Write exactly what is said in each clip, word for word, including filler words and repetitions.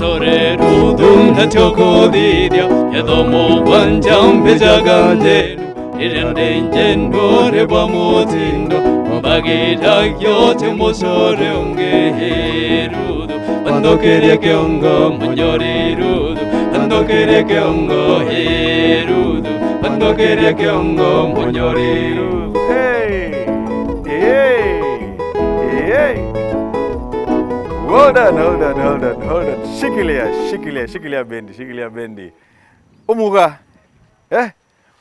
Ore ruthu ndatio kuthithia, yathomo bwa njambe jaga njenu, iria ndi njenu ri bwa mutindo, mbagiragia uti mucore ungi, hi ruthu, wanthukirie kiongo munyori ruthu, wanthukirie kiongo, hi ruthu, wanthukirie kiongo munyori ruthu. Hey! Hey! Hey! Hold on, hold on, hold on, hold on. Shikilia, shikilia, shikilia bendi, shikilia bendi. Umuga. Eh?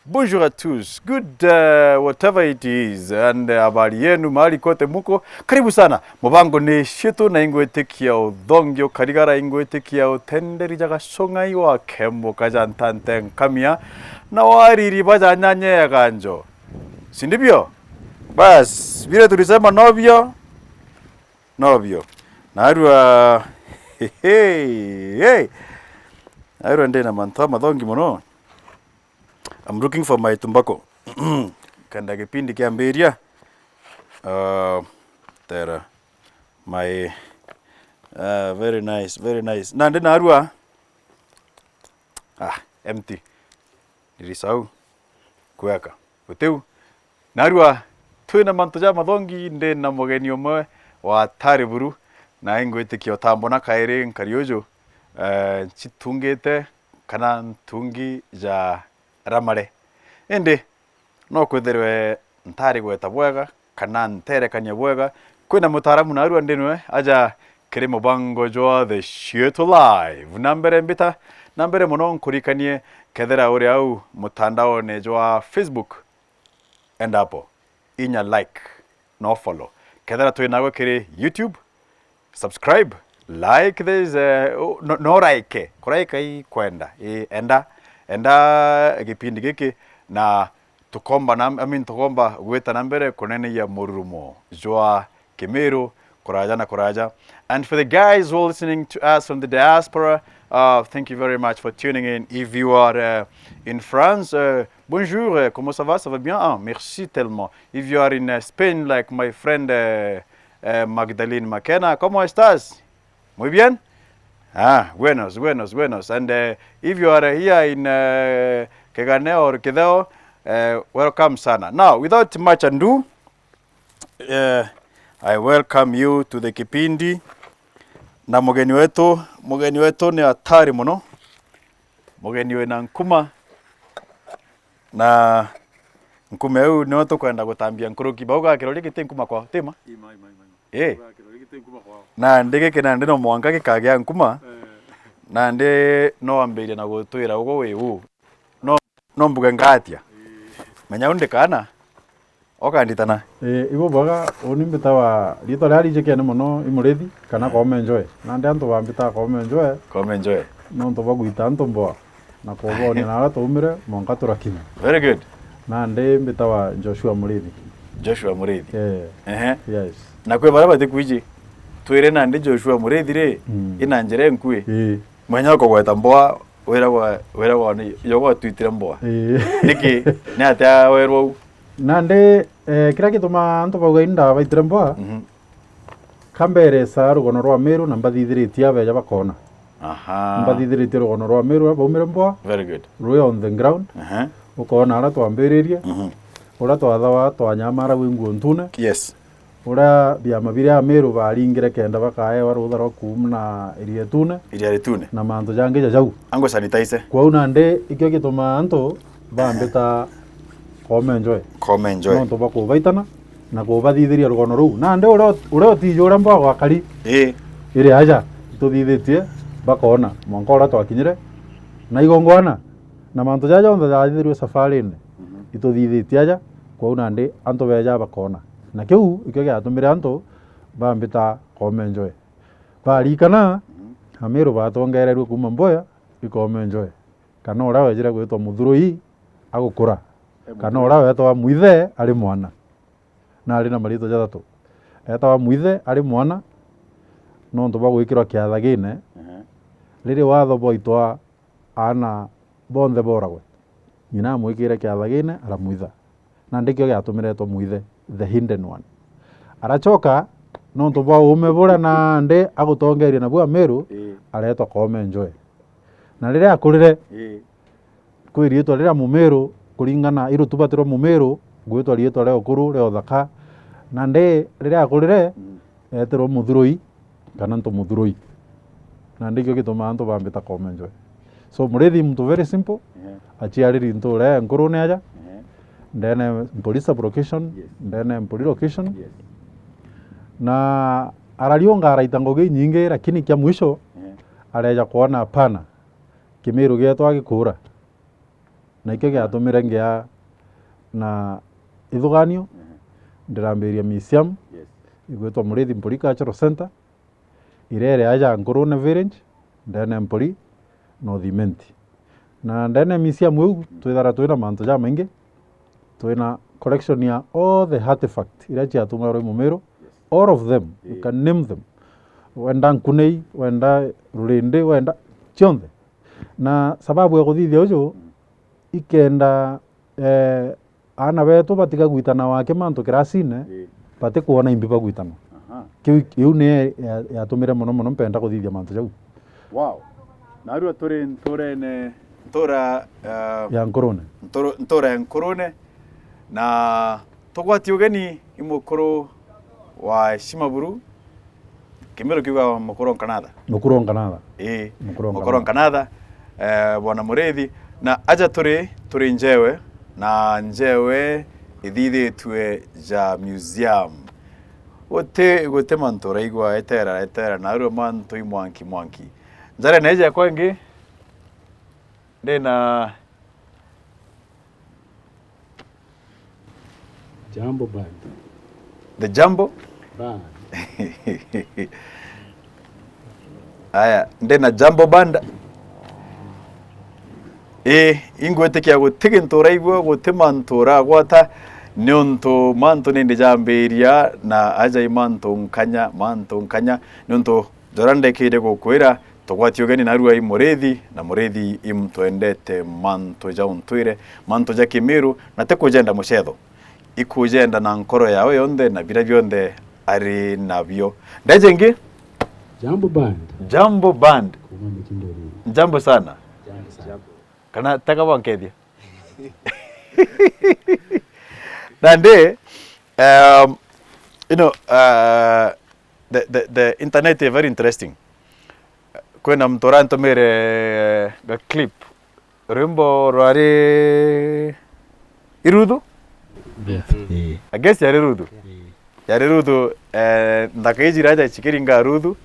Bonjour à tous. Good, uh, whatever it is. And, uh, habari yenu, mahali kote muko. Karibu sana. Mubango ni cietu na ingwitikia uthongi ukarigara, ingwitikia utenderi ja gacung'ai wa kembo kaja ntante nkamia. Na wariri baja nyanya ya ganjo. Si ndivyo? Bas, vile tulisema novyo, novyo. Narua, hey, hey. Narua ndi na mantu amathongi muno. I'm looking for my tobacco. Kenda gipindi kiambiria. Uh, tera. My, uh, very nice, very nice. Na ndi narua. Ah, empty. Nilisahau kuweka. Gutiu. Narua, twina mantu ja mathongi, ndi na mugeni umwe wa tari buru, na ingwitikia utambona kairi nkari uju, eh, ncitungite kana ntungi ja ramare. Indi no kwithirwe ntari gweta bwega, kana nterekania bwega, kwina mutaaramu narua ndinwe aja kiri mubango jwa The Shietu Live. Na mbere mbita, na mbere muno nkurikanie, kethira uri au mutandaone jwa Facebook, enda apo, inya like, no follow. Kethira twi nawe kiri YouTube, subscribe, like this, eh, u-, no, no like, kuraika i kwenda, i, enda, enda gipindi giki, na tukomba na, I mean, tukomba gwita na mbere kuneneyia mururumo jwa Kimiru, kuraja na kuraja. And for the guys who are listening to us from the diaspora, uh, thank you very much for tuning in. If you are, uh, in France, uh, bonjour, uh, comment ça va? Ça va bien? Ah, merci tellement. If you are in, uh, Spain, like my friend, uh, uh, Magdalene Makena, ¿cómo estás? Muy bien? Ah, buenos, buenos, buenos. And, uh, if you are here in, uh, Kegane or Kitheo, uh, welcome sana. Now, without much ado, uh, I welcome you to the kipindi. Na mugeni wetu, mugeni wetu ni hatari muno. Mugeni wina nkuma. Na nkuma iu nio tukwenda gutambia nkuruki. Bauga kirori giti nkuma kwao, ti ma? Ima, ima, ima, ima. Eh. Bauga kirori giti nkuma kwao. Na ndi giki na ndi no mwanka gikagia nkuma. Eh. Na ndi no ambirie na gutwira ugu wi u. No, no mbuge ngatia. Eh. Menya u ndi kana, okanditana. Eh, ibo bwaga, uni mbitawa, riitwa ria rijikene muno i Murithi, kana Koome Njoe. Nandi antu bambitaga Koome Njoe. Koome Njoe. Nontu bwa gwita antu mboa. Na kubonia na aria twaumire, mwanka turakinya. Very good. Nandi mbitawa Joshua Murithi. Joshua Murithi. Eh. Ehe. Yes. Na kwi baria batikwiji, twire nandi Joshua Murithi ri, mm, ina njira inkui. Ii. Mwenya ukugweta mboa, wiragwa, wiragwa ni, yo gwatwitire mboa. Ii. Niki? Ni atia werwa u? Nandi, eh, kiria gitumaa antu bauga ini ndabaitire mboa, mhm, ka mbereca rugono rwa Meru na mbathithiritie abeja bakona. Aha. Mbathithiritie rugono rwa Meru, baumire mboa. Very good. Rwi on the ground. Aha. Ukona aria twambiririe. Mhm. Uria twathawa twanyamara wi nguo ntune. Yes. Uria biama biria Ameru baringire kenda bakaewa rutha rwa kuuma na Iria Itune. Iria Itune. Na mantu jangi ja jau. Angu sanitize. Kwou nandi ikio gitumaa antu bambita Koome Njoe. Koome Njoe. Nontu bwa kubaitana na kubathithiria rugono ruu. Nandi uria ut-, uria utiji uria mboa gwakari. Ii. Iri aja, ituthithitie, bakona, mwanka uria twakinyire. Na igongwana, na mantu jaja jonthe jathithirue safarine, mhm, ituthithitie aja, kwou nandi antu beja bakona. Na kiu ikio giatumire antu bambita Koome Njoe. Barikana, mhm, Ameru batongererue kuuma Mboya i Koome Njoe, kana uria wejire gwitwa Muthurui agukura, kana uria wetagwa Mwithe ari mwana. Na ari na mariitwa jathatu. Etagwa Mwithe ari mwana, nontu bwa gwikirwa kiathagine, ehe, riria watho bwaitwa aana bonthe booragwe. Ng'ina amwikire kiathagine, aramwitha. Nandi kio giatumire etwa Mwithe, the hidden one. Aracoka, nontu bwa uume buria nandi agutongeria nabu Ameru, ii, areetwa Koome Njoe. Na riria akurire, Ii. kwi riitwa riria Mumiru, kuringana i rutuba tirwa Mumiru, gwitwa riitwa ria ukuru, ria uthaka. Nandi riria akurire, Mm. eetirwe Muthurui, kana ntu Muthurui. Na ndikio gitumaa antu bambita Koome Njoe. So, Murithi muntu very simple, Ehe. aciariri ntuura ya Nkurune aja, Ehe. ndene Mpuri sub-location, Yes. ndene Mpuri location. Yes. Na arariunga araita ngugi inyingi, lakini kia mwisho, Ehe. areeja kwona hapana, Kimiru gietwa gikuura. Na ikio giatumire ngia na ithuganio, Ehe. ndirambiria museum Yes. igwitwa Murithi Mpuri Cultural Centre, iria iri aja Nkurune Village, ndene Mpuri, North Imenti. Na ndene ya museum iu, twithara twina mantu jamaingi, twina collection ya all the artifact iria ciatumirwe i Mumiru, Yes. all of them, you Ii. can name them. Wenda nkunei, wenda rurindi, wenda cionthe. Na sababu ya kuthithia uju, Mm. ikenda, eh, aana betu batiga gwitana waki mantu kirasine, Ii. batikwona imbi bagwitana. Aha. Kiu, iu ni ya-, yatumire mono mono mpenda kuthithia mantu jau. Wow. Narua turi nturene, ntura, eh, Ya Nkurune. nturu-, ntura ya Nkurune, na tugwati ugeni i mukuru wa heshima buru, Kimiru kiuga mukuru wa Nkanatha. Mukuru wa Nkanatha. Ii, Mukuru wa mukuru wa Nkanatha. Nkanatha, eh, Bwana Murithi. Na aja turi, turi njewe, na njewe ithithitue ja museum. Guti, guti mantu uraigua etera, etera, na arua mantu i mwanki, mwanki. Njara neja kwa ingi, ndina Jambo Band. The Jambo? Band. Aya, ndina Jambo Band. Ii, ingwitikia guti gintu uraigua, guti mantu uragwata, niuntu mantu nindi jambiria, na aja i mantu nkanya, mantu nkanya, niuntu Jora ndekire gukwira, tugwati ugeni narua i Murithi, na Murithi i muntu endete mantu ja untwire, mantu ja Kimiru, na ti kujenda mucetho. Ikujenda na nkoro yawe yonthe, na biria bionthe ari nabio. Ndeje ingi? Jambo Band. Jambo Band. Kuma Mikindori. Jambo sana. Jambo sana. Kana teka bwankethia. Nandi, um, you know, uh, the, the, the internet is very interesting. Kwina muntu urantumire ga clip, rwimbo rwari Iruthu? Yes. Mm. Ii. I guess yari Ruthu. Ii. Yari Ruthu, eh, nthaka iji iraja cikiringa Ruthu,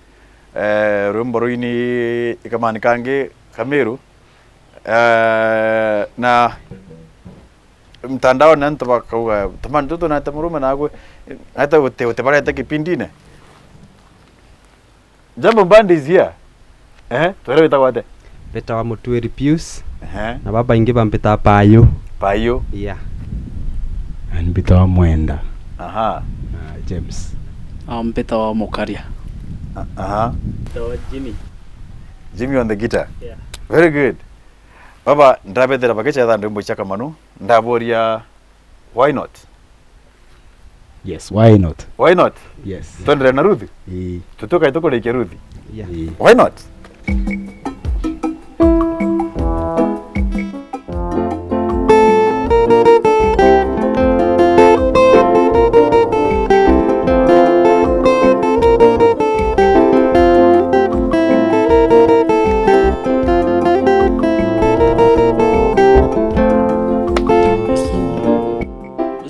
eh, rwimbo rwini ikamani kangi Kamiru, eh, na mtandaoni antu bakauga, "Tamani tutu nate murume nagwe, nate uti, utibarete kipindine?" Jambo Band is here. Eh, twere witagwa ate? Mbitawa Mutwiri Pius. Ehe. Na babaingi bambitaga Payu. Payu. Yeah. Na mbitawa Mwenda. Aha. Na James. Ah, mbitawa Mukaria. A-, aha. Mbitawa Jimmy. Jimmy on the guitar. Yeah. Very good. Baba, ndabethera bagicetha ndwimbo cia kamanu, ndaboria, why not? Yes, why not? Why not? Yes. Twendere na Ruthi? Ii. Tutukai tukurikia Ruthi? Yeah. Ii. Why not?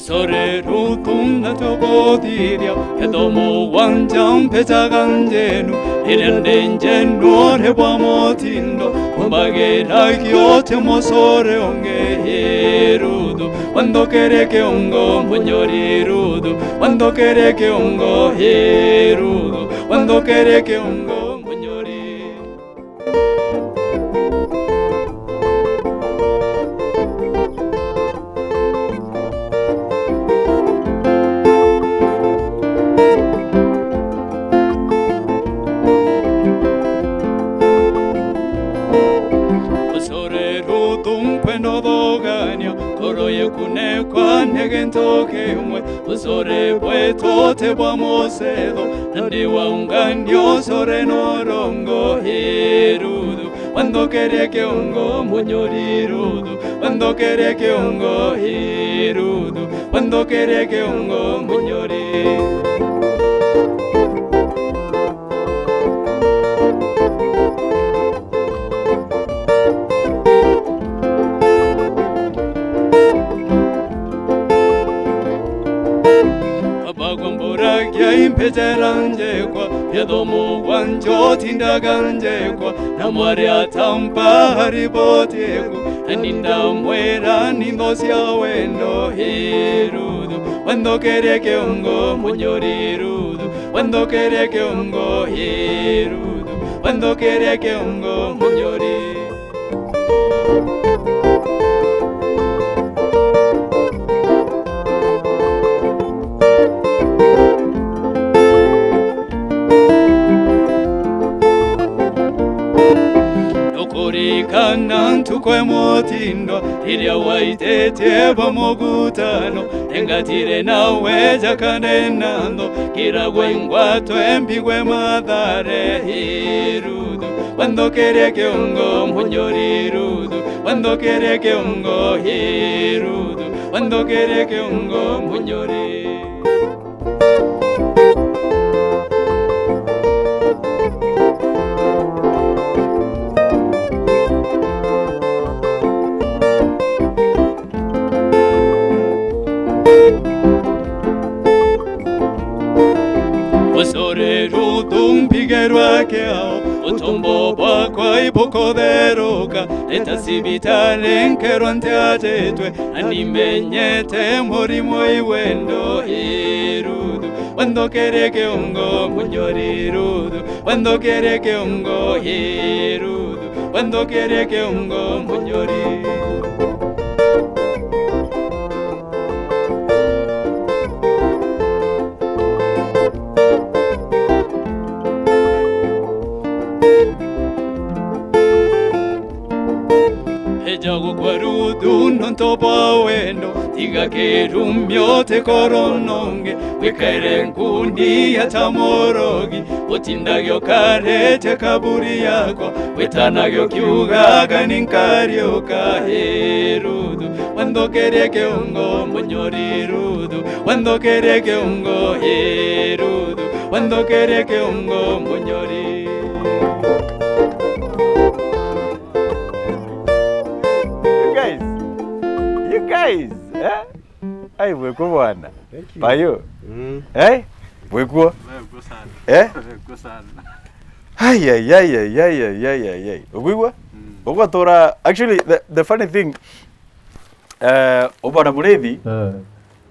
Sorry, Ruth, na tobotithia, etho mugwanja mpejaga njenu, iria ndi njenu ore bwa motindo, umbagira kiote mosore onge, hi Ruth, wanthokere kiongo, munyori Ruth, wanthokere kiongo, hi Ruth, wanthokere kiongo, munyori. Ucore Ruth nkwenda uthogania, koro Yekunekwa ni gintu kimwe, ucore bwetu ti bwa mucetho, na ndi wa ungania ucore na urongo, ii Ruthu, wanthukirie kiungo munyori Ruthu, wanthukirie kiungo, ii Ruthu, wanthukirie kiungo munyori. Abagwa mburagia impe njera njekwa, biatho mugwanja utindaga njekwa, na mwari atampa riboti eku, na ni ndamwira ni ntho cia wendo, ii Ruthu, wanthukirie kiungo munyori Ruthu, wanthukirie kiungo, ii Ruthu, wanthukirie kiungo munyori. Nukurikana ntuku imwe utindwa, iria waitetie bwa mugutano, engatire nawe jakane na ntho, kiragwe ingwatwe mbigwe mathare, ii Ruthu, wanthukirie kiungo munyori Ruthu, wanthukirie kiungo, ii Ruthu, wanthukirie kiungo munyori. Ucore Ruthu mpigerwa kiao, utumbo bwakwa ibukutheruka, eta cibitari nkerwa ntiajitwe, na nimenyete murimo i wendo, ii Ruthu, wanthukirie kiungo munyori Ruthu, wanthukirie kiungo, ii Ruthu, wanthukirie kiungo munyori. Eja gukwa Ruthu nontu bwa wendo, tiga kirumio tikoro nonge, wikaire nkuni ya ta murogi, utindage ukaritie kaburi yakwa, witanage ukiugaga ni nkariuka, ii Ruthu, wanthukirie kiungo munyori Ruthu, wanthukirie kiungo, ii Ruthu, wanthukirie kiungo munyori. You guys, you guys, eh? Ai, bwekwo bwana. Thank you. Bayo. Mm. Eh? Bwekwo. Bwekwo sana. Eh? Bwekwo sana. Ai, ai, ai. Ukwigua? Mm. Uguo tura, actually, the, the funny thing, eh, ubona Murithi, eh,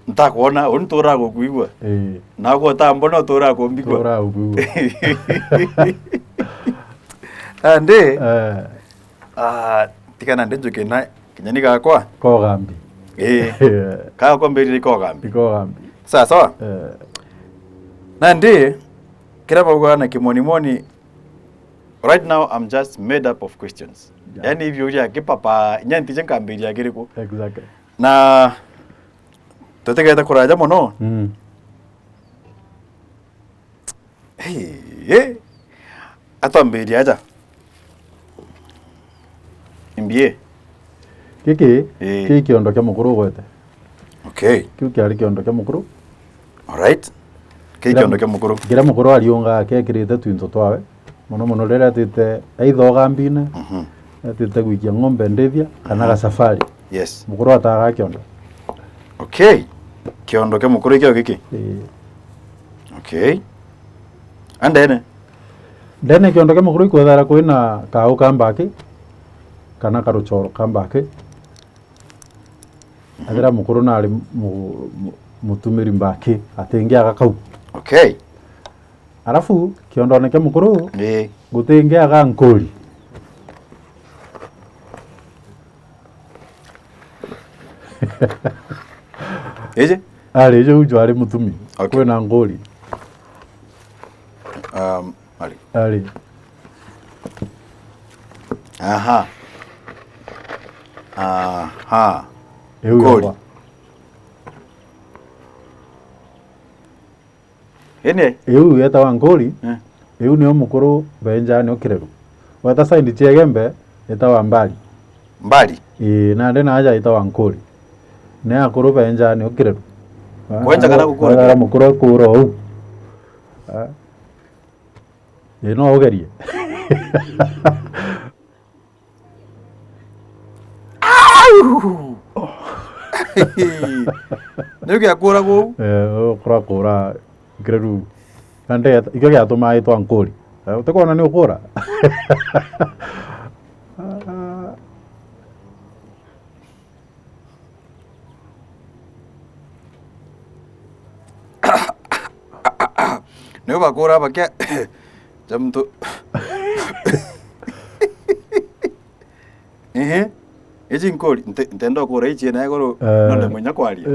ntakwona, uni tura gukwigua. Eh. Na uguo utambona utura kumbigua. Tura gukwigua. Andi, eh, ah, tigana ndi njuke na kinyani gakwa. Kogambi. Eh. Gakwa mbirire kogambi. Kogambi. Sawa, sawa? Eh. Nandi, kira bauga na kimonimoni, right now I'm just made up of questions. Yeah. Yani, biuria kipapa, inya ntije nkambiria kiriku. Exactly. Na tutigete kuraja mono. Mm. Hey, hey. Atwambiria aja. M B A. Giki, ii, ki kiondo kia mukuru ugwete. Okay. Kiu kiari kiondo kia mukuru. Alright. Ki kiondo kia mukuru. Kiria mukuru ariungaga kiekirite twinto twawe. Mono mono riria atite either ugambine, mhm, atite gwikia ng'ombe ndithia, kana, mhm, gasafari. Yes. Mukuru ataga kiondo. Okay. Kiondo kia mukuru ikio giki? Ii. Okay. Andene? Ndene kiondo kia mukuru ikwethera kwina kau ka mbaki, kana karuchoro ka mbaki. Mhm. Ethira mukuru nari mu-, mu-, mutumiri mbaki, atingiaga kau. Okay. Arafu, kiondone kia mukuru, ii, gutingiaga nkuri. Iji? Ari, iji uju ari mutumi. Okay. Kwina nkuri. Um, ari. Ari. Aha. Aha. Iu Nkori. Yakwa. Ini? Iu yetawa Nkori. Eh. Iu nio mukuru Benjani Ukireru. Weta side cia Igembe, itawa Mbari. Mbari? Ii, nandi naja itawa Nkori. Ni akuru Benjani Ukireru. Kwenja kana gukura? Wethera mukuru ekura uu. Ah. Ii, no ugerie. Au! Niu giakura guu? Eh, ukura kura kire riu. Na nde-, ikio giatumaa itwa Nkuri. Eh, utikwona ni ukura? Niu bakura bakia ja muntu. Ehe. Iji Nkuri, nte-, ntenda ukura ichie na iguru, eh, nonde mwinya kwaria.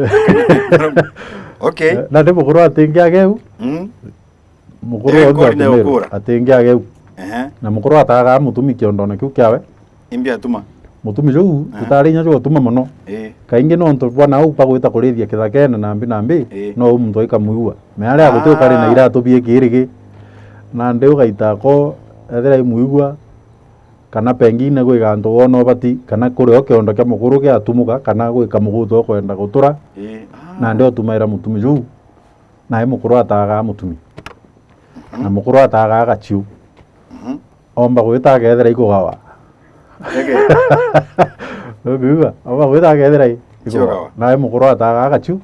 Okay. Eh, na ndi mukuru atingiage u. Mm. Mukuru wonthe Nkuri ni atumire, ukura. Atingiage u. Ehe. Na mukuru ataga mutumi kiondone kiu kiawe. Imbi atuma? Mutumi juu, eh, tutari inya jwa utuma mono. Eh. Kaingi nontu bwa nau bagwita kurithia kithakene nambi nambi, eh, no u muntu aikamwigua. Me aria guti ukari na, ah, iratu biikirigi. Nandi ugaita ko, ethira imwigua, kana pengine gwi gantu wona ubati, kana kuri o kiondo kia mukuru giatumuka, kana gwi kamuguta ukwenda gutura, ii, ah, nandi utumaira mutumi juu, nae mukuru ataga mutumi. Mhm. Na mukuru ataga gachiu. Mhm. Omba gwita akethira ikugawa. Ege. Ukiigua? Omba gwita akethira i-, ikugawa. Ikugawa. Nae mukuru ataga gachiu.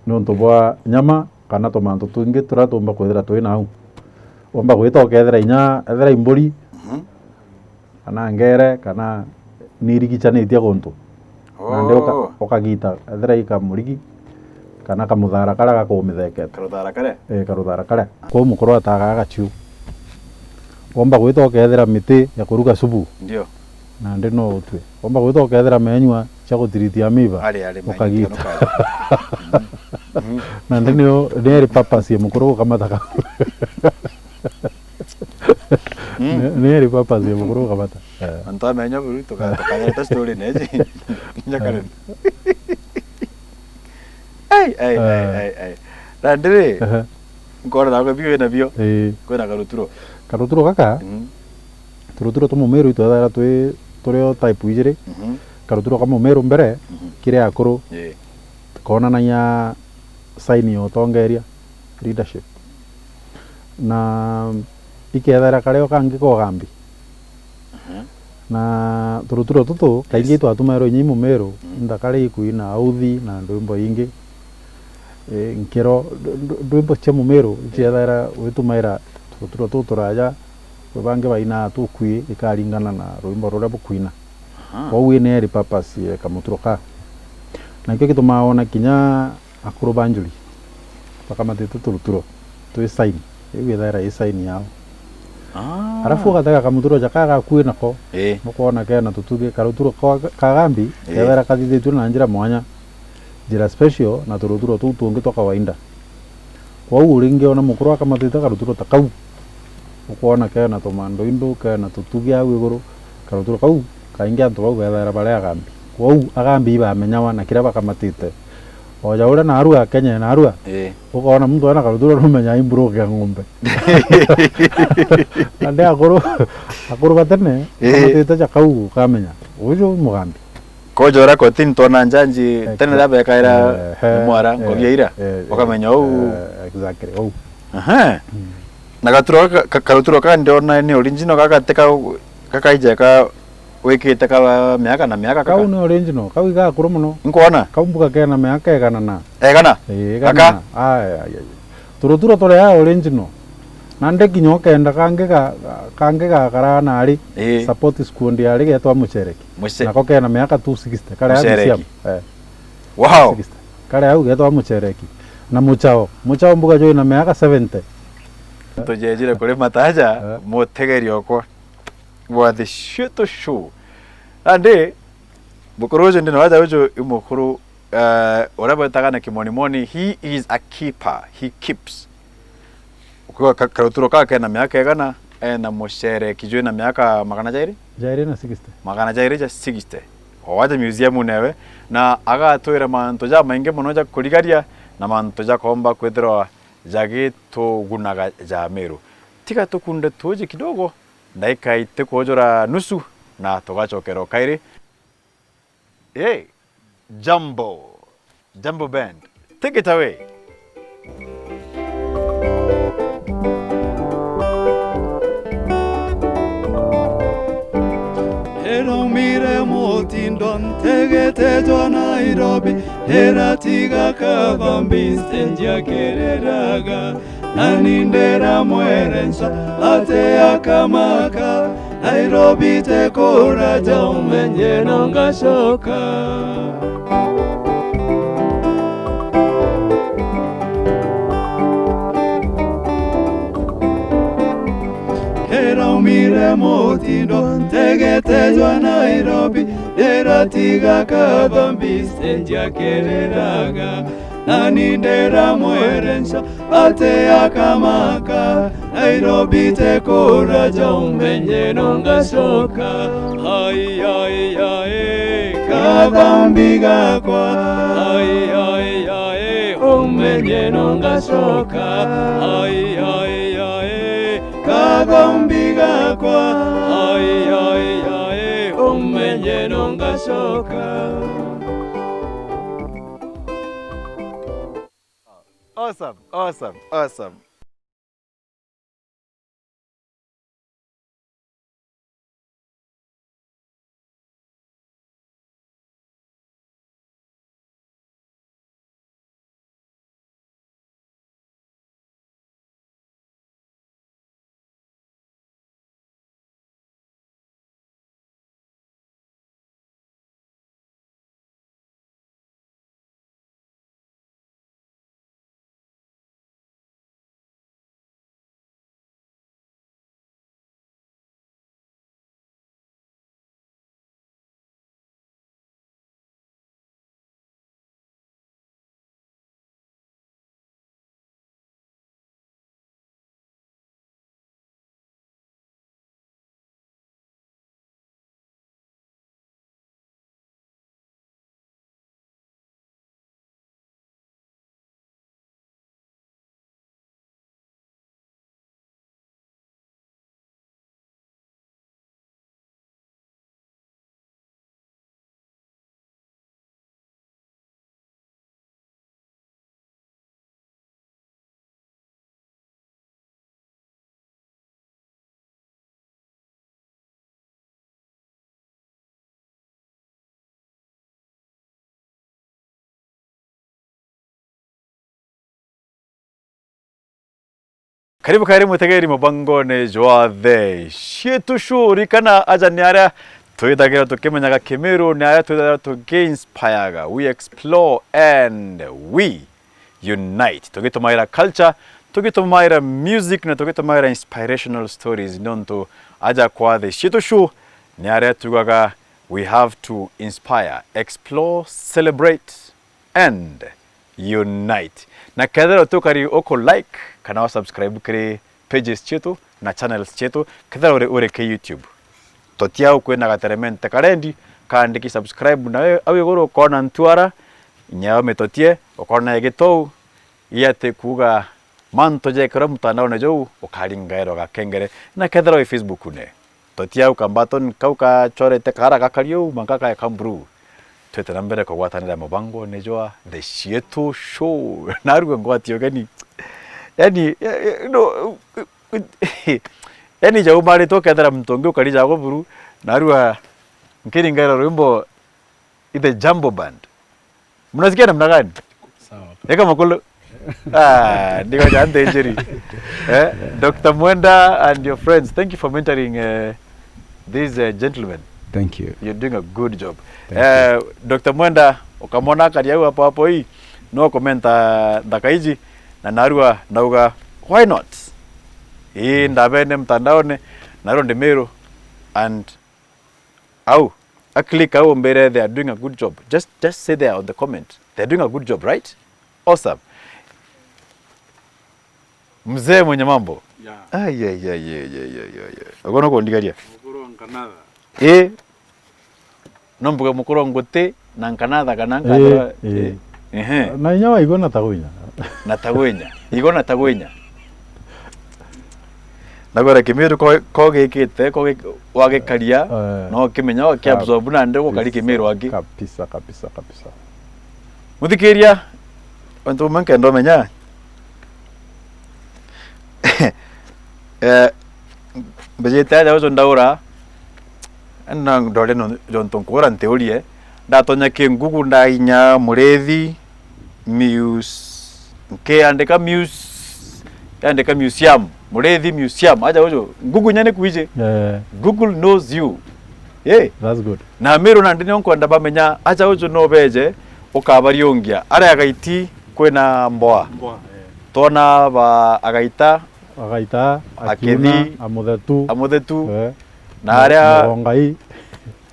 Niuntu bwa nyama kana tumantu twingi turia tuumba kwithira twi nau. Uumba gwita ukethira inya ethira i mburi, mhm, kana ngere, kana ni irigicanitie guntu. Nandi uka-, oh, ukagita ethira i kamurigi kana kamuthara karia gakumithekete. Karuthara karia? Ii, karuthara karia. Kwou mukuru ataga gachiu. Uumba gwita ukethira miti ya kuruga supu. Ndio. Nandi no utue. Uumba gwita ukethira menywa cia gutiritia miba, ari, ari, ukagita. Mhm. Nandi nio, ni eri purpose ya mukuru gukamata ka-, mm, ni, ni eri purpose ya mukuru gukamata. Eh. Antu amenywa buru, tuka-, tukanyareta story neji. Nyakareni. Ai, ai, ai, eh, ai, ai. Nandi ri, ehe, nkona nawe bio wina bio. Ii. Kwina karuturo. Karuturo gaka, mm, turuturo twa mumiru itwethaira twi, turi o type ijiri. Mhm. Karuturo ka mumiru mbere, mhm, kiri akuru. Ii. Tukonanagia sign ya utongeria, leadership. Na ikethaira kari o kangi ka ugambi. Mhm. Na turuturo tutu, kaingi, yes, itwatumairwa inya i mumiru, mm, nthakari ikwina authi na ndwimbo ingi. E, nkiro, ndw-, ndw-, ndwimbo cia mumiru, eh, iciethaira witumaira turuturo tutu turaja, kwi bangi bainaa tukui ikaringana na rwimbo ruria bukwina. Aha. Kwou ii ni eri purpose ya kamuturo ka. Na ikio gitumaa wona kinya akuru ba njuri bakamatite turuturo twi sign. Iu ithaira i sign yao. Ah. Arafu ugatega kamuturo jaka gakui nako. Ii. Nukwona kena tutugi, karuturo ka, ka gambi, ii, kethaira kathithitue na njira mwanya. Njira special na turuturo tuu tungi twa kawaida. Kwou uringiona mukuru akamatite karuturo ta kau, ukwona kena tumanduindu, kena tutugi au iguru, karuturo kau, kaingi antu bau bethaira bari agambi. Kwou agambi ibamenyawa na kiria bakamatite. O ja uria narua Kenya narua, ii, ukoona muntu ena karuturo numenya i mburuki ya ng'ombe. Na ndi akuru, akuru ba tene, ii, bakamatite ja kau ukamenya, uju mugambi. Koja uria kotini twona njanji, eh, tene riria bekaira, eh, mwara, eh, nkobi ya ira, eh, eh, ukamenya uu. Eh, exactly, uu. Aha. Mm. Na gaturo ka, ka, karuturo ka ndiona ni original, gaka ti ka, gakaija ka wikite ka miaka na miaka. Kau kaka ni original, kau igakuru muno. Nkwona? Kau mbuga kena miaka igana na. Egana? Eh, igana na. Aka? Aya, aya, aya. Turuturo turia original. Na ndi kinya ukenda kangi ga, kangi gakara nari, ii, support squad yari getwa Muchereki. Muche-, nako kena miaka two sixty, kari a Muchereki. Museum. Eh. Wow. Two sixty. Kari au getwa Muchereki. Na Muchao. Muchao mbuga jwina miaka seventy. Tujejire kuri mataja, eh, mutegeri okwa. Wa the Shito Show. Nandi, mukuru uju ndi na waja uju i mukuru, eh, uria bwetaga na kimonimoni, he is a keeper, he keeps. Ukiuga ka-, karuturo kaka kena miaka igana, ena mucereki jwina miaka magana jairi? Jairi na sixty. Magana jairi ja sixty. O aja museum newe, na agatwira mantu jamaingi mono ja kurigaria, na mantu jakomba kwithirwa jagitugunaga ja Meru. Tiga tukunde tuuji kidogo, ndaika itikujura nusu, na tugacokera o kairi. Hey, Jambo. Jambo Band. Take it away. Iraumire mutindo ntegete jwa Nairobi, iratiga Kathambi stage ya Kiriraga. Nani ndiramwerenca ati akamaka, Nairobi ti kuraja, umenye no ngacoka. Iraumire mutindo ntegete jwa Nairobi, iratiga Kathambi stage ya Kiriraga. Nani ndiramwerenca ati akamaka, Nairobi ti kuraja, umenye no ngacoka. Ai, ai, ai, Kathambi gakwa. Ai, ai, ai, umenye no ngacoka. Ai, ai, ai, Kathambi gakwa. Ai, ai, ai, umenye no ngacoka. Awesome, awesome, awesome. Karibu kari mutegeri mubangone jwa The Shietu Show. Rikana aja ni aria twithagira tukimenyaga Kimiru, ni aria twithagira tuki-inspiraga. We explore and we unite. Tugitumaira culture, tugitumaira music, na tugitumaira inspirational stories. Nontu aja kwa The Shietu Show, ni aria tugaga we have to inspire, explore, celebrate, and unite. Na kethira utukari uku like kana wa subscribe kiri pages cietu na channels cietu, kethira uri, uri ki YouTube, totia au kwina gateremente karendi kaandiki subscribe, nawe au iguru ukona ntwara, nyao mitotie, ukona igitou, ii ati kuuga mantu jekirwe mutandaone juu, ukaringairwa gakengere, na kethira wi Facebook-une. Totia au ka button kau kacorete kaara gakari uu, manka kaeka blue. Twite na mbere kugwatanira mubangone jwa The Shietu Show. Narua ngwati ugeni. Yani, eh, eh, no, yani, jaumaritwe kethira muntu ungi ukari jago buru, narua nkiringaira rwimbo i The Jambo Band. Mnasikia namna gani? Sawa. Eka makulu. Ah, ndigo ja nthĩnjĩri. Eh, Doctor Mwenda and your friends, thank you for mentoring, eh, these, eh, gentlemen. Thank you. You're doing a good job. Thank you. Eh, Doctor Mwenda, ukamwona akari au hapo hapo hii, no komenta nthaka iji, na narua nauga, why not? Ii, ndabene mtandaone, narua ndi Meru, and au, a click au umbire, they are doing a good job. Just, just say there on the comment, they are doing a good job, right? Awesome. Mzee mwenye mambo. Yeah. Ai, ai, ai. Ugono kundigaria. Mukuru wa Nkanatha. Eh. No mbuge mukuru nguti, na nkanatha kana nkathira, eh, eh. Ehe. Na inya waigua na tagwinya. Na tagwinya. Igwa na tagwinya. Nagwira Kimiru ko, ko gikite, ko gi-, wagikaria, eh, no kimenya, o ki absorb nandi gukari Kimiru angi. Kabisa, kabisa, kabisa. Muthikiria, untu bumwe nkenda umenya. Eh, mbijite aja uju ndaura, na ndore no, jontu nkuura ntiurie, ndatonya ki Google ndainya Murithi Muse-, nkiandika muse-, yandika museum, Murithi Museum, aja uju, Google inya ni kwiji. Eh. Google knows you. Eh. That's good. Na Amiru nandi nio nkwenda bamenya, aja uju no beje, ukabariungia. Aria Agaiti kwina mboa. Mboa, eh. Twona ba Agaita, Agaita, Akiuna, Akethi, Amuthetu. Amuthetu. Eh. Na aria Mugongai.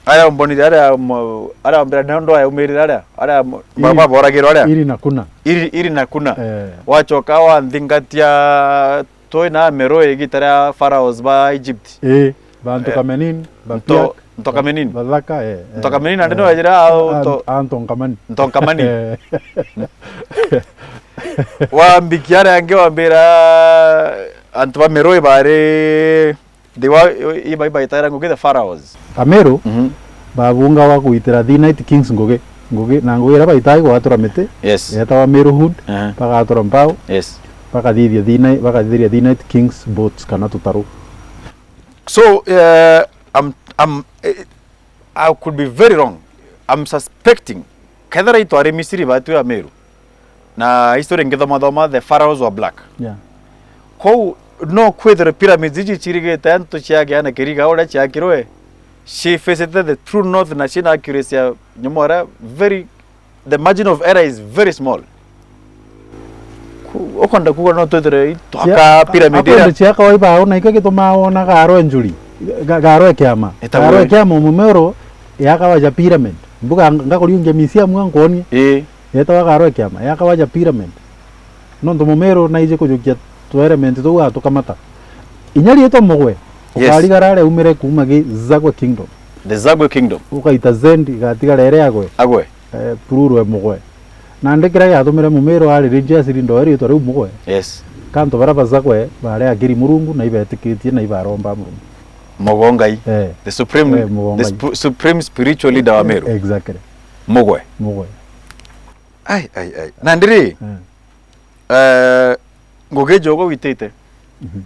Aria mbonire aria mo-, aria mbira ndio ndo aumirire aria, aria mo-, ba-, iri, baboragirwo aria. Iri na kuna. Iri, iri na kuna. Eh. Wachoka wanthingatia twi na Ameru igita ria pharaohs ba Egypt. Eh, bantu, eh, kamenini, ba Nto-, Piak, Nto kamenini. Bathaka, eh, eh. Nto kamenini nandi, eh, no ejira ao a-, nto-, antu nkamani. Nto nkamani. Eh. Wambikia aria angi wambira antu ba Meru bari They were, i-, i-, baitaira ngugi the pharaohs. Ameru, mhm, babunga wa kuitira Thinite Kings ngugi. Ngugi, na ngugi iria baitaa igwatura miti, yes, yetawa Meru Hood, aha, bagatura mbao, yes, bakathithia Thini-, bakathithiria Thinite Kings boats kana tutaru. So, eh, I'm, I'm, eh, I could be very wrong. I'm suspecting, kethira itwari Misiri batwi Ameru, na history ngithomathoma, the pharaohs were black. Yeah. Kou no kwithirwe pyramids iji cirigite antu ciagea na kiriga uria ciakirwe, cifacite the true north na cina accuracy ya nyuma uria very, the margin of error is very small. Ku-, ukwenda kuuga no twithire itwaka pyramid iria? Akwende ciakwa ibao, na ikio gitumaa wona garwe njuri, ga-, garwe kiama. Garwe kiama, Mumeru yakawa ja pyramid. Mbuga nga-, ngakuriungia museum ankwonie. Ii. Yetawa garwe kiama, yakawa ja pyramid. Nontu Mumeru naiji kujukia tu element tuu atukamata. Inya riitwa Mugwe, yes, ukarigara aria aumire kuuma gi Zagwe Kingdom. The Zagwe Kingdom. Ukaita Zendi, igatigara iria Agwe. Agwe. Eh, plural e Mugwe. Nandi kiria giatumire Mumiru ari religiously ndoe riitwa riu Mugwe. Yes. Kantu baria Bazagwe baari akiri Murungu na ibetikitie na ibaromba Murungu. Mugongai. Eh. The supreme, eh, Mugongai, the sp-, supreme spiritual leader wa Meru. Exactly. Mugwe. Mugwe. Ai, ai, ai. Nandi ri, eh, eh, ngugi ijo ugwitite. Mhm.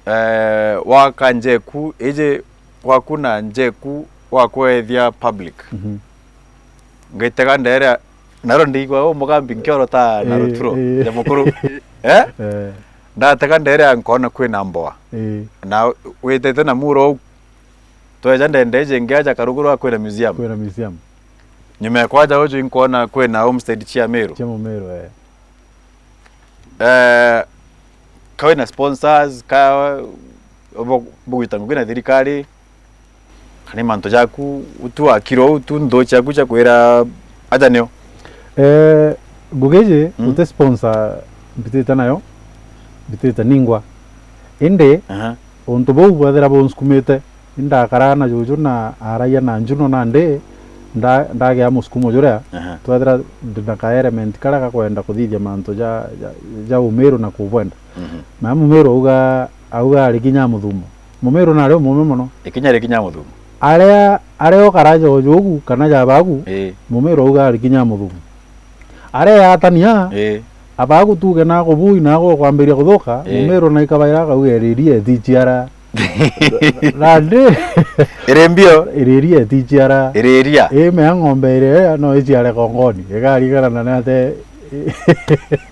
Eh, waka njeku, iji gwaku na njeku wa kwethia public. Mhm. Ngitega nderia, naro ndigwa u mugambi nkiorota na, eh, ruturo, eh, ya mukuru. Eh? Eh. Ndatega nderia nkona kwina mboa. Eh. Na witite na muro u, tweja ndende iji ngi aja karuguru a kwina museum. Kwina museum. Nyuma ya kwaja uju inkwona kwina homestead cia Meru. Cia Mumiru, eh. Eh, ka wina sponsors, ka bu-, bugwita ngugi na thirikari, kana ni mantu jaku, utu akiro, utu nthu ciaku cia kwira aja nio? Eh, ngugi iji, mm, guti sponsor mbitite nayo, mbitite ningwa. Indi, aha, untu buu bwethira bunskumite, indakaraa na juju na aragia na Njuno nandi nda-, ndagea musukumo juria, aha, twethira ndina ka element karia gakwenda kuthithia mantu ja, ja, ja Umiru na kubwenda. Mhm. Na Mumiru auga, auga ari kinya muthumo. Mumiru nari umume mono. Ikinya ri kinya muthumo. Aria, aria ukaraja ujugu kana ja bagu, ii, Mumiru auga ari kinya muthumo. Aria yatania, ii, abagu tuge na kubui na gukwambiria kuthuka, ii, Mumiru na ikabaira akauga, "Iriria iticiara." Nandi iri mbio. Iriria iticiara. Iriria. Ii, mea ng'ombe iria no iciare kongoni. Ikarigana na nate.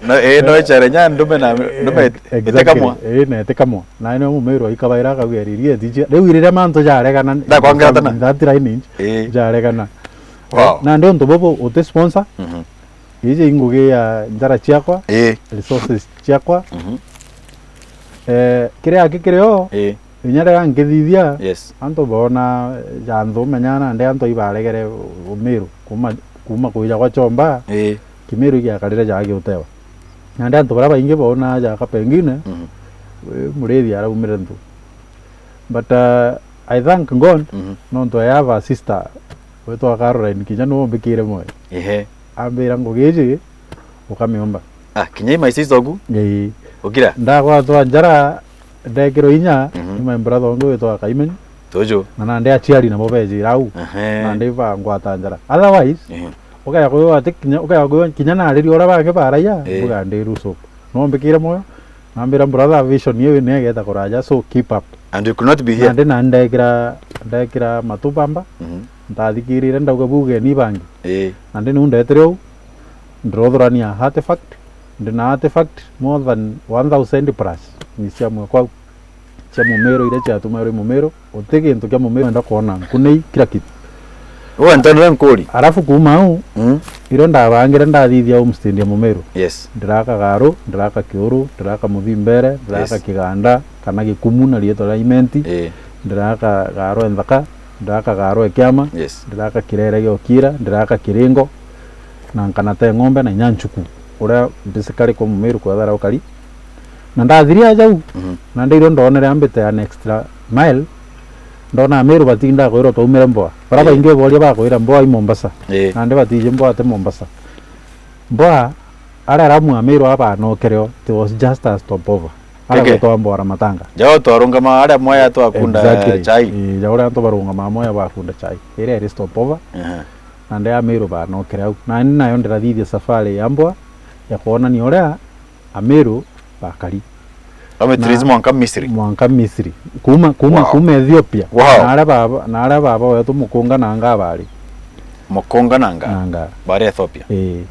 No, ii, no iciare nya ndume na ndume, eh, exactly, itikamwa. Ii, na itikamwa. Na nio Mumiru ikabaira akauga, "Iriria iticiara." Riu iriria mantu jaregana. Ndakwangata na. That lineage, ii, jaregana. Wow. Eh, nandi untu bubu uti sponsor. Mhm. Iji i ngugi ya njara ciakwa, ii, resources ciakwa. Mhm. Eh, kiria aki kirio, ii, inya riria nkithithia, yes, antu boona ja nthu menya nandi antu ibaregere Umiru, kuuma, kuuma kwija gwa Chomba, ii, Kimiru igiakarire ja giutewa. Nandi antu baria baingi boona jaka pengine, mhm, eh, Murithi araumire nthu. But, uh, I thank God, mhm, nontu I have a sister Wetwa Caroline kinya niwe ombikire moyo. Ehe. Ambira, "Ngugi iji ukamiumba." Ah, kinya i my sister ogu? Ii. Ukira? Ndagwatwa njara, ndekirwo inya, Mhm. ni my brother ungi witwa Kaimenyi. Tuju. Na nandi aciari nabo bejira au. Ehe. Nandi bangwata njara. Otherwise, Ehe. ukaya kwiwa ati kinya, ukaya kwiwa kinya nariria uria bangi baraia, Ii. mbuga ndi ruso. Nombikire moyo, nambira, "Brother, vision iu ni egeta kuraja, so keep up." And you could not be here. Nandi na ndekira, ndekira matu bamba, Mhm. ntathikirire ndauga, "Bugeni bangi." Ii. Nandi niu ndetire uu, ndirothurania artifact, ndi na artifact more than one thousand plus ni cia mwekwa au. Cia Mumiru, iria ciatumirwe i Mumiru, guti gintu kia Mumiru wenda kwona, nkunei kila kitu. Uwe ntonere nkuri. Arafu kuuma au, Mm. irio ndabangire ndathithia homestead ya Mumiru. Yes. Ndiraka garu, ndiraka kiuru, ndiraka muthimbere, ndiraka Yes. kiganda, kana gikumu na riitwa ria imenti, Ii. ndiraka garu e nthaka, ndiraka garu e kiama, Yes. ndiraka kirere gia ukira, ndiraka kiringo, na nkana te ng'ombe na inya nchuku, uria basically kwa Mumiru kwethagirwa ukari. Na ndathiria jau, Mhm. na ndirio ndonere ambite an extra mile, ndona Amiru batinda kwirwa twaumire Mboa. Baria Ii. baingi boria bakwira Mboa i Mombasa. Ii. Nandi batiji Mboa ati Mombasa. Mboa, aria aramu Amiru abanokere o, it was just a stopover. Aria Keke. gutwa Mboa na matanga. Jao twarungama aria mwaya twakunda Exactly. chai. Ii, ja uria antu barungama mwaya bakunda chai. Iria iri stopover. Aha. Nandi Amiru banokere au. Nani nayo ndirathithia safari ya Mboa ya kwonania uria Amiru bakari. Bamwitiriirie Na mwanka Misri. Mwanka Misri. Kuuma, kuuma, Wow. kuuma Ethiopia. Wow. Na aria baba, na aria baba wetu Mukunga na Ngaa bari. Mukunga na Ngaa. Na Ngaa. Bari Ethiopia. Ii.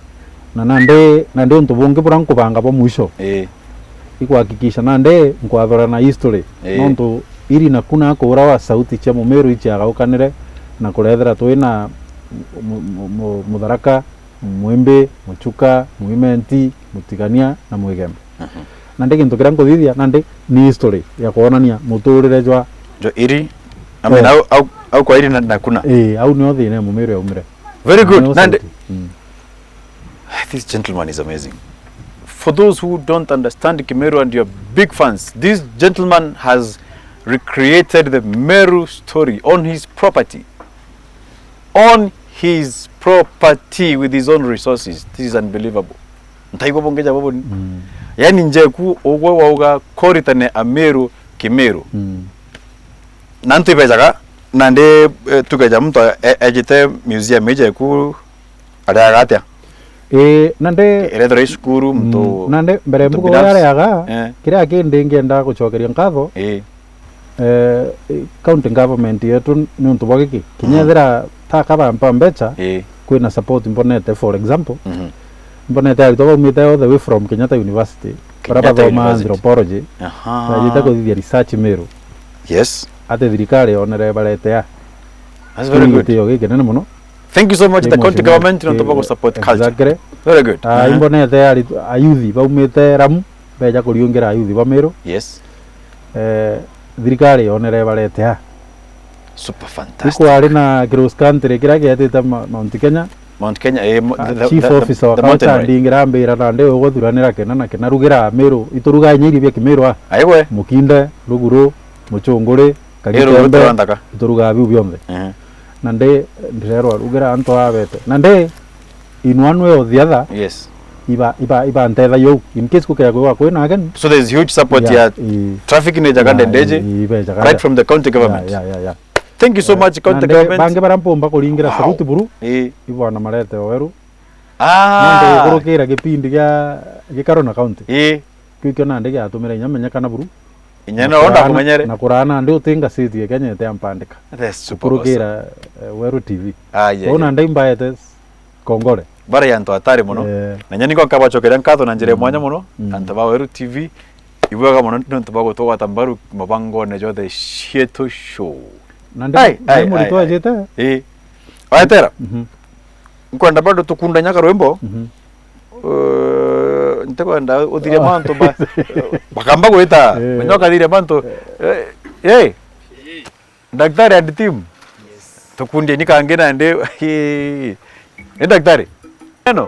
Na nandi, nandi untu bungi buria nkubanga bwa mwisho. Ii. Ikuhakikisha nandi nkwathura na history. Ii. Nontu iri na kuna kuurawa sauti cia Mumiru iciagaukanire na kurethera twina mu-, mu-, mu-, Mutharaka, Mwimbi, Muchuka, Mwimenti, Mutigania na Mwigembe. Mhm. Nandi gintu kiria nkuthithia nandi ni history ya kwonania muturire jwa Jo iri. I mean, Eh. au, au, au kwa iri na, na kuna. Ii, au nio thina ya Mumiru yaumire. Very good. Nio Nandi sauti. Mm. This gentleman is amazing. For those who don't understand Kimeru and you're big fans, this gentleman has recreated the Meru story on his property. On his property with his own resources. This is unbelievable. Ntaigua bungi ja bubuni. Mm. Yani njeku ugwe wauga koritane Amiru Kimeru. Mm. Na ntu ibejaga, nandi, eh, tukeja muntu e-, ejite museum ijeku ariaga atia? Ii, nandi Irethirwa i cukuru, muntu, Mm, nandi mbere muntu mbugo binafsi. Yariaga, Eh. kiria kindi ngienda gucokeria nkatho, Ii. eh, county government yetu niuntu bwa giki. Kinya Mm. ethira taka bampa mbecha, Ii. kwina support mbonete, for example, Mhm. mbonete aritwa baumite all the way from Kenyatta University, baria Kenyatta bathoma University. Anthropology, Aha. bajite kuthithia research Meru. Yes. Ati thirikari yonere barete a. That's very good. Gitio gikinene mono. Thank you so much, the county government, nontu bwa gu support culture. Exactly. Very good. Ah, Aha. imbonete ari-, ayuthi baumite Ramu, beja kuriungira ayuthi ba Meru. Yes. Eh, thirikari yonere barete a. Super fantastic. Ikwari na cross country kiria gietite Ma-, Mount Kenya. Mount Kenya, eh, mo-, Ah, the, the, chief the, officer wa the mountain culture range. Andingira ambira nandi uguthuranira kina na kina, rugira Meru, ituruga inya irio bia Kimeru a. Aigwe. Mukinde, ruguru, muchunguri, Ii, ruguru karitembe, rwa nthaka. Ituruga biu bionthe. Ehe. Nandi ndirerwa rugira antu abete. Nandi in one way or the other, Yes. iba, iba, iba ntethagia uu. In case gukea kwigwa kwina ageni. So there's huge support Yeah, ya ii. Traffic ni jaga Yeah, ndendeji, ii, ibe jaga right nde-, from the county government. Yeah, yeah, yeah, yeah. Thank you so Eh, much, county nandi government. Bangi baria mpumba kuringira Wow. Salute buru, Ii. i bwana Marete Oweru. Ah. Nandi gurukira gipindi gia Gikaro na county. Ii. Kiu kio nandi giatumire inya menyekana buru. Inya Na no ona kuraana, kumenyere. Na kuraana nandi uti ngacitie Kenya ite ampandika. That's super awesome. Kurukira, eh, Weru T V. Ah, yeah, Kwou yeah. Nandi imbaete kongole. Bara ya antu atari mono. Eh. Na nyani ngo nkabacokeria nkatho na njira ya Mm. mwanya mono. Mm. Antu ba Weru T V, ibwega mono nontu bwa gutugwata mbaru mubangone jothe cietu show. Nandi, Ai, nandi ai, muritu ai, ai. Ajite? Ii. Waetera? Mhm. Nkwenda bado tukundanya karwimbo. Mhm. Eh, ntikwenda uthiria mantu ba-, bakamba gwita, Eh. Menya ukathiria mantu. Eh, eh. Daktari and team. Yes. Tukundieni kangi nandi. Ni daktari? Eno?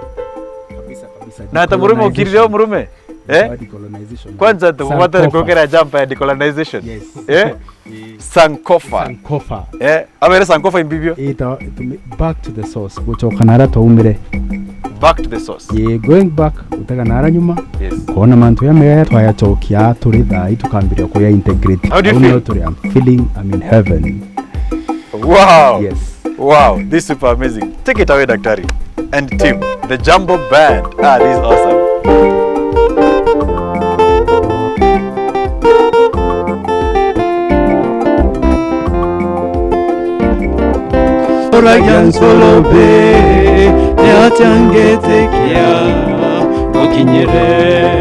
Kabisa, kabisa. Na ata murume ukirire o murume? Eh? Decolonization. Kwanza tukubatare Sankofa. Kwikira jumper ya decolonization. Yes. Eh? Sankofa. Sankofa. Eh, abere Sankofa imbibio. Ita, tume-, back to the source. Gucoka nara twaumire. Back to the source. Yeah, going back, gutega nara nyuma. Yes. Kwona mantu ya mega twayacokia turi thaa ii tukambiria kuya integrate. How do you feel? Turi, I'm feeling I'm in heaven. Wow. Yes. Wow, this is super amazing. Take it away, Daktari and team. The Jambo Band. Ah, this is awesome. Oragia nsolobe, ni atia ngitikia gukinyire?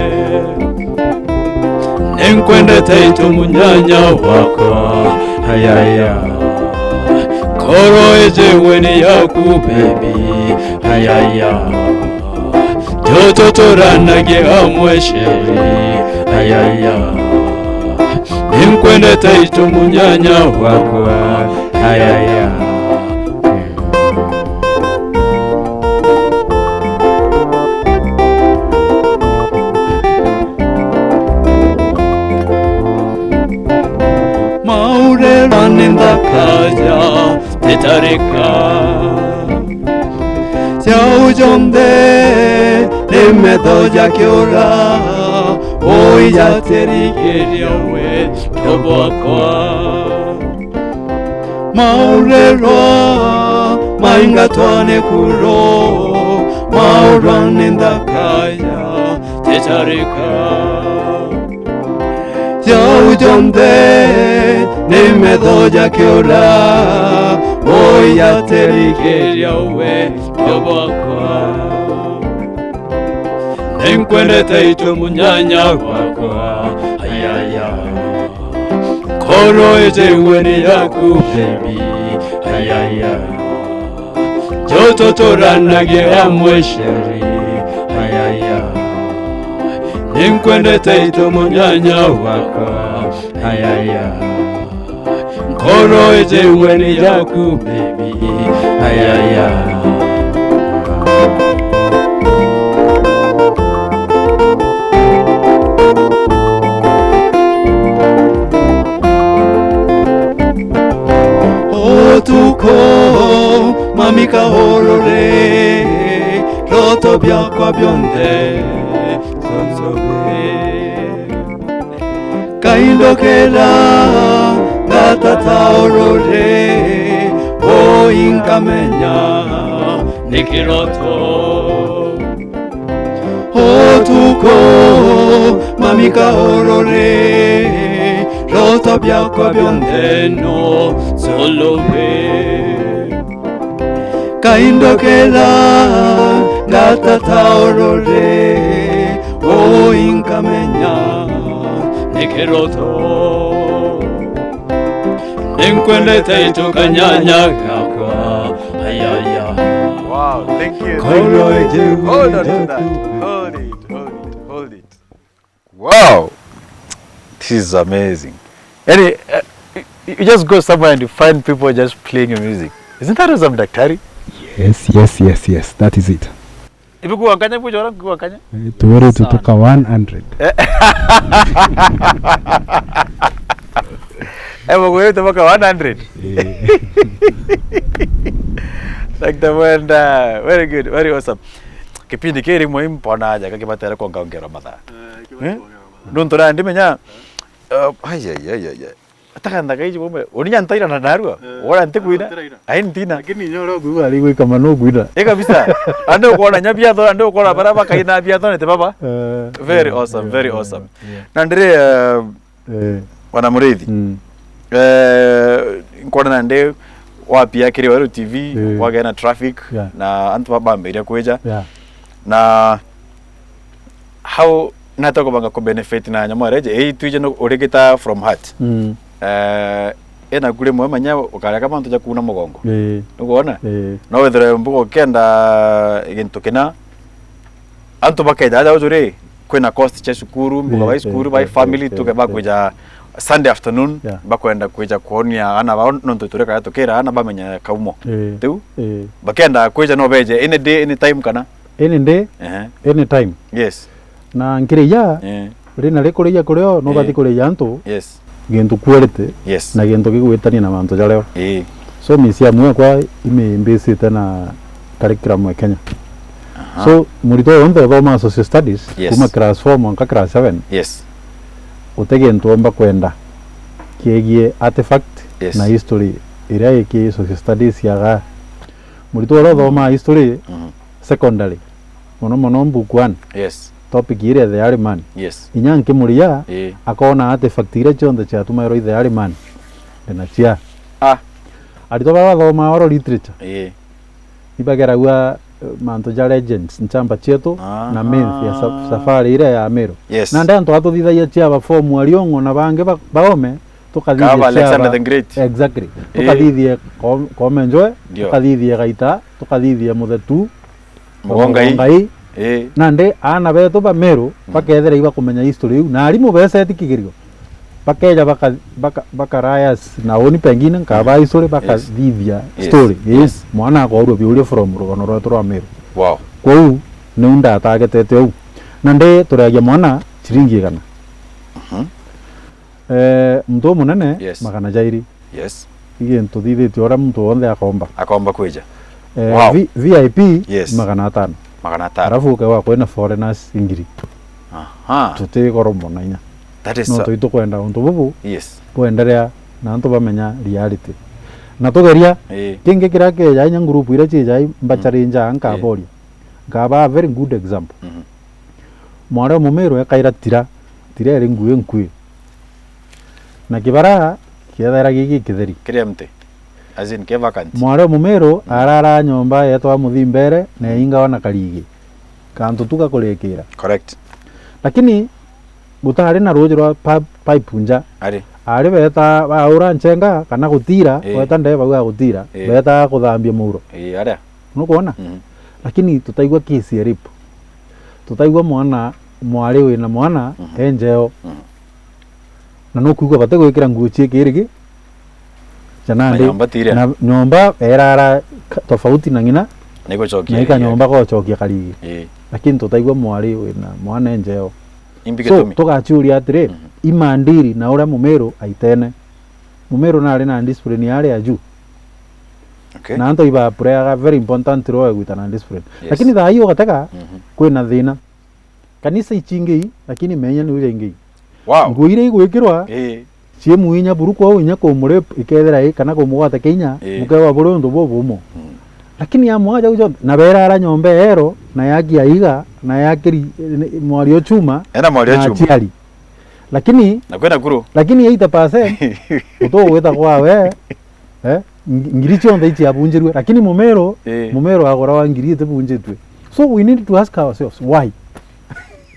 Ninkwendete itu munyanya wakwa, ayaya. Koro iji weni yaku, baby, ayaya. Tututuranagie amwe, sheri, ayaya. Ninkwendete itu munyanya wakwa, ayaya. Maurerwa ni nthaka ja titarika. Ciau jonthe ni metho ja kiura, ui jatirigiria wendo bwakwa. Maurerwa maingatwa ni kuro, maurwa ni nthaka ya titarika. Jau jonthe ni metho ja kiura, ui jatirigiria wendo bwakwa. Ninkwendete itu munyanya wakwa, ayaya. Koro iji weni yaku, baby, ayaya. Tututuranagie amwe, sheri, ayaya. Ninkwendete itu munyanya wakwa, ayaya. Nkoro iji weni yaku, baby, ayaya. Utuku mami kahurure, roto biakwa bionthe, sonsobe. Kaindokera ngatata urure, ui nkamenya ni kiroto. Utuku mami kahurure, roto biakwa bionthe no solobe. Kaindokera ngatata urure, ui nkamenya ni kiroto. Ninkwendete itu kanyanya gakwa, ayaya. Wow, thank you. Koro iji weni yaku. Hold on to that. Hold it, hold it, hold it. Wow! This is amazing. Yani, uh, you, you just go somewhere and you find people just playing your music. Isn't that awesome, Daktari? Yes, yes, yes, yes. That is it. Ibi kuwa nkanya bujo ora kuwa nkanya? Eh, tuwere tutuka one hundred. Eh. Eh, bagwire tutoka one hundred. Eh. Doctor Mwenda, very good, very awesome. Kipindi kiri muhimu mpona aja kakibatera kuongaongerwa mathaa. Eh, kibatera kuongerwa mathaa. Nontu na ndimenya, uh, ai, ai, ai, ai, ai. Ataka nthaga iji bombe. Urinya ntaira na narua. Eh, wala ntikwina. Ai ntina. Lakini nyo ro kuwa ari gwika mano kwina. Eh, kabisa. Ande ukona nya biatho, ande ukona bara bakaina biatho nete baba. Eh, very awesome, very awesome. Na ndire, uh, Eh. Bwana Muriithi. Mm. Eh, nkwona nandi wapia kiri Weru T V, eh, kwagea na traffic, yeah, na antu ba-, bambiria kwija. Yeah. Na how nata kubanga ku benefit na nyamu aria iji, ii twije no urigita from heart. Mm. Eh, ina kuri mwe manya ukareka mantu ja kuuna mugongo. Eh. Nukwona? Eh. No withire mbuga ukenda gintu kina, antu bakeja aja uju ri, kwina cost cia cukuru, mbuga, eh, bai cukuru, eh, bai, eh, family, eh, tuke, eh, bakwija Sunday afternoon, yeah, bakwenda kwija kwonia ana bao, nontu turikaga tukira ana bamenya kaumo. Eh, riu, eh, bakenda kwija no beje any day, any time kana? Any day, ehe, any time. Yes. Na nkiriia, eh, ri na ri kuriia kurio, nubati, eh, kuriia antu, yes, gintu quality, yes, na gintu gigwitania na mantu jario. Ii. So, museum yakwa imimbicite na curriculum ya Kenya. Aha. So, muritwa wonthe uthomaa social studies, yes, kuma class four mwanka class seven, yes, guti gintu omba kwenda kiegie artifact, yes, na history iria iki social studies ya Gaya. Muritwa uria uthomaa history, mhm, secondary, mono mono book one, yes, topic iria The Early Man. Yes. Inya nkimuria, ii, akona artifact iria cionthe ciatumairwa i The Early Man, ndina cia. Ah. Aritwa baria bathomaa oral literature, ii, ibageragua, eh, mantu ja legends, nchamba cietu, ah, na myth ya sa-, safari iria ya Meru. Yes. Nandi antu atuthithagia cia ba Fomu Ariong'o na bangi ba-, baome, tukathithia Kaba cia Alexander ba-, the Great. Exactly. Ii. Tukathithie Ko-, Koome Njoe, ndio, tukathithie Gaita, tukathithie Muthetu, Mugongai. Mugongai. Ii. Nandi aana betu ba Meru, mm, bakethira ibakumenya history iu. Na arimu beseti kigerio, bakeja baka-, baka-, bakarayas na uni pengine nkaba, mm, history, yes, bakathithia, yes, story. Ii. Yes. Mwana akoorua biuria from rugano rwetu rwa Meru. Wow. Kwou, niu ndatagetete uu. Nandi turiagia mwana ciringi igana. Mhm. Eh, muntu umunene, yes, magana jairi. Yes. I gintu thithitie uria muntu wonthe akomba. Akomba kwija. Eh, wow. V-, V I P, yes, magana atano. Magana atano. Arafu ukewa kwina foreigners ngiri. Aha. Tuti goro mono inya. That is. No a- tu-, itukwenda untu bubu, yes, bwenderea na antu bamenya reality. Na tugeria, eh, kingi kiria kija inya ngurupu iria cijai mbacharinja, mm, nkaboria. Eh. Nkaba a very good example. Mhm. Mwari o Mumiru ekaira tira, tira iri ngui nkui. Na kibara kiethaira giki kitheri. Kiri empty. As in, ke vacant. Mwari o Mumiru, mm, arara nyomba yetwa Muthimbere, na, mm, yaingawa na karigi. Kantu tu ga kurikira. Correct. Lakini gutari na ruuji rwa pa-, pipe nja. Ari. Ari beta baura nchenga kana gutira, eh, weta ndee bau ya gutira, eh, beta kuthambia muuro. Eh, aria. Nukwona? Mhm. Lakini tutaigua case ya rape. Tutaigua mwana, mwari wina mwana, mhm, e njeo. Mhm. Na nukwigua bati gwikira nguo ciikirigi. Janandi. Na nyomba tire. Na nyomba erara ka-, tofauti na ng'ina. Na igucokia na ika ria. Nyomba gocokia karigi. Ii. Lakini tutaigua mwari wina mwana e njeo. Imbi. So, gitumi? Tugaciuria atiri, mhm, imandiri na uria Mumiru aitene. Mumiru nari na discipline ya aria juu. Okay. Na antu ibapureaga very important role ya gwitana discipline. Yes. Lakini thaa hii ugatega, mhm, kwina thina. Kanisa icingei, lakini menya niu jaingei. Wow. Nguo iria igwikirwa, ii, cie muinya buru kwou inya kumurip ikethira i kana kumugwata kinya, ii, mukewa buri untu bubumo. Mm. Lakini ya mwaja ujo, na berara nyomba ero, na yaki aiga, na yakiri, eh, mwari o chuma, ena mwari o na chuma. Aciari. Lakini, na kwina kuru. Lakini eighty percent, utugwita kwawe, eh, ng-, ngiri cionthe iciabunjirue. Lakini Mumiru, eh, Mumiru agurawa ngiri itibunjitue. So we need to ask ourselves, why?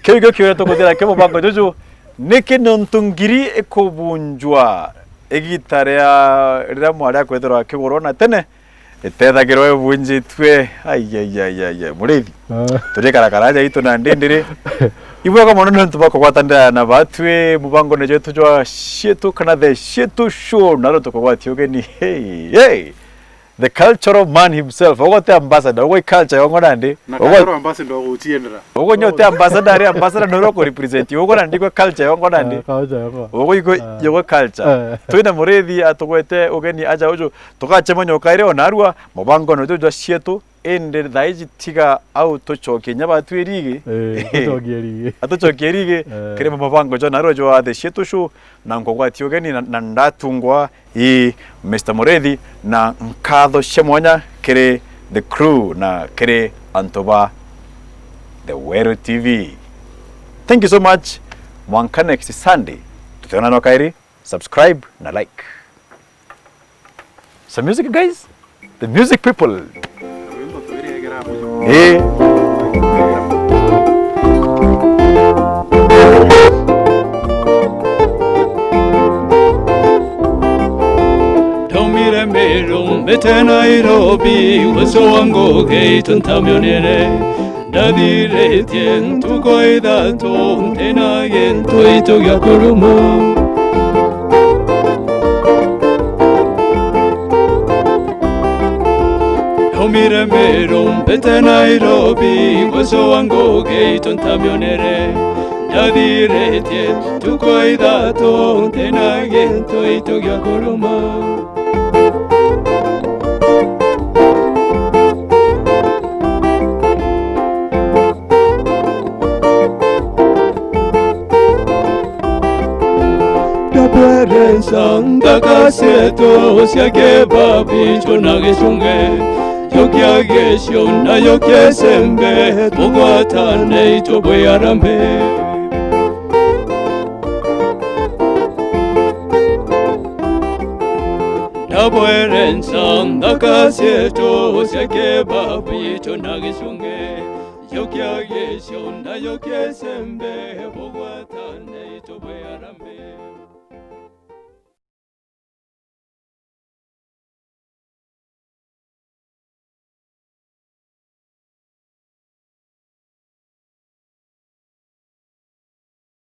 Kiu gio kiuria tukuthira ki mubango juju, niki niuntu ngiri ikubunjwa igita ria, riria mwari akwithirwa akigurwa na tene, itethagirwa ibunjitue. Ai, ai, ai, ai, ai, Murithi. Ah. Turikarakara aja itu na ndindiri. Ibwega mono niuntu bwa kugwatanira na batwi mubangone jwetu jwa Cietu kana The Cietu Show, na ru tukugwatia ugeni. Hey, hey. The cultural man himself. Ugo te ambassador, ugo i culture yongo nandi. Na ugo, cultural ambassador uguchiendera. Ugo nyo te ambassador, ari ambassador noro ku represent. Ugo nandi kwa culture yongo nandi. Ah, culture yongo. Ugo iko, ah, yogo culture. Eh. Twina Murithi atugwete ugeni aja uju. Tugachema nyoka ire onarua, mubangone uju jwa Cietu. Indi thaa iji tiga au tucokie nya batwi rigi. Eh, tucokie rigi. Atucokie rigi, eh, kiri mabango jwa narua jwa The Cietu Show, na nkugwatia ugeni na, na ndatungwa ii Mister Murithi, na nkatho cia mwanya kiri the crew na kiri antu ba The Weru T V. Thank you so much. Mwanka next Sunday, tutionana kairi. Subscribe na like. Some music, guys. The music people. Eh. Ndaumire Meru mbite Nairobi, ucio wa ngugi itu ntamionire. Ndathiritie ntuku ithatu ntina gintu itu gia kuruma. Na Umire Meru mbete Nairobi, gwecoa ngugi itu ntamionere. Ndathiritie ntuku ithatu ntina gintu itu gia kuruma. Ndabwerenca nthaka cietu cia kibabu itu na gicungi, jukia gicio na jukia icembe, bugwatane itu bwi arambi. Ndabwerenca nthaka cietu cia kibabu itu na gicungi, jukia gicio na jukia icembe, bugwatane